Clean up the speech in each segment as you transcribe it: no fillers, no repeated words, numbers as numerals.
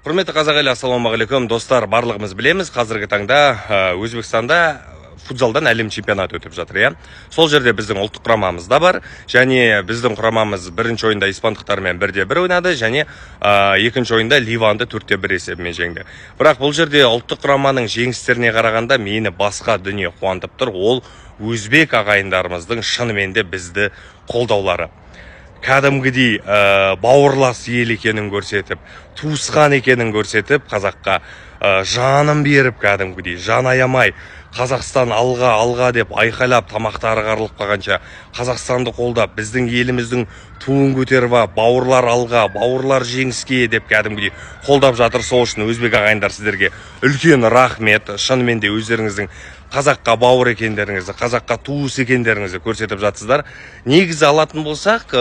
Құрметті қазақ елі, ассалаумағалейкум, достар! Барлығымыз білеміз, қазіргі таңда Өзбекстанда футзалдан әлем чемпионаты өтіп жатыр, иә. Сол жерде біздің ұлттық құрамамыз да бар және біздің құрамамыз бірінші ойында испандықтармен 1-1 ойнады және екінші ойында Ливанды 4-1 есебімен жеңді. Бірақ бұл жерде ұлттық құраманың жеңістеріне қарағанда мені басқа дүние қуантып тұр. Ол өзбек ағайындарымыздың шынымен де бізді қолдаулары, кәдімгідей бауырлас ел екенін көрсетіп, туысқан екенін көрсетіп, қазаққа жанын беріп, кәдімгідей жан аямай «Қазақстан алға, алға!» деп айқайлап, тамақтары қарылып қалғанша Қазақстанды қолдап, біздің еліміздің туын көтеріп алып, «Бауырлар алға, бауырлар жеңіске!» деп кәдімгідей қолдап жатыр. Сол үшін, өзбек ағайындар, сіздерге үлкен рахмет. Шынымен де өздеріңіздің қазаққа бауыр екендеріңізді, қазаққа туыс екендеріңізді көрсетіп жатсыздар. Негізі алатын болсақ,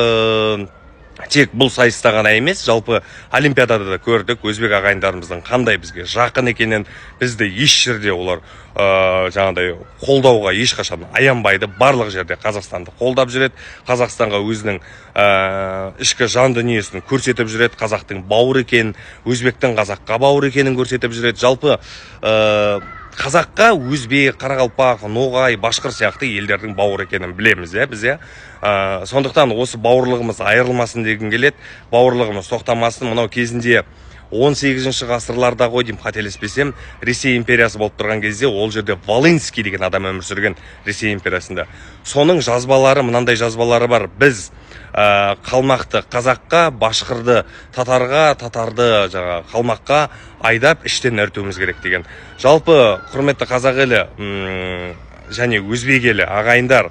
тек бұл сайыста ғана емес, жалпы олимпиадада да көрдік өзбек ағайындарымыздың қандай бізге жақын екенін. Бізді еш жерде олар жаңағыдай қолдауға ешқашан аянбайды. Барлық жерде Қазақстанды қолдап жүреді, Қазақстанға өзінің ішкі жан дүниесін көрсетіп жүреді, қазақтың бауыр екенін, өзбектің қазаққа бауыр екенін көрсетіп жүреді. Жалпы қазаққа өзбек, қарақалпақ, ноғай, башқыр сияқты елдердің бауыр екенін білеміз, иә, біз, иә. Сондықтан осы бауырлығымыз айырылмасын дегім келеді, бауырлығымыз тоқтамасын. Мынау кезінде 18 ғасырларда ғой деймін, қателеспесем, Ресей империясы болып тұрған кезде ол жерде Волынский деген адам өмір сүрген Ресей империясында. Соның жазбалары, мынандай жазбалары бар: біз қалмақты қазаққа, башқырды татарға, татарды жаңағы қалмаққа айдап, іштен ірітуіміз керек деген. Жалпы, құрметті қазақ елі және өзбек елі, ағайындар,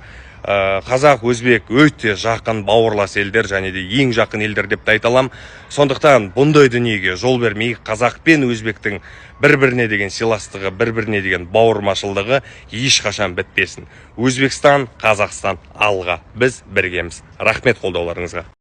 қазақ, өзбек өте жақын бауырлас елдер және де ең жақын елдер деп те айта аламын. Сондықтан бұндай дүниеге жол бермей, қазақ пен өзбектің бір біріне деген сыйластығы, бір біріне деген бауырмашылдығы ешқашан бітпесін. Өзбекстан, Қазақстан алға! Біз біргеміз! Рахмет қолдауларыңызға.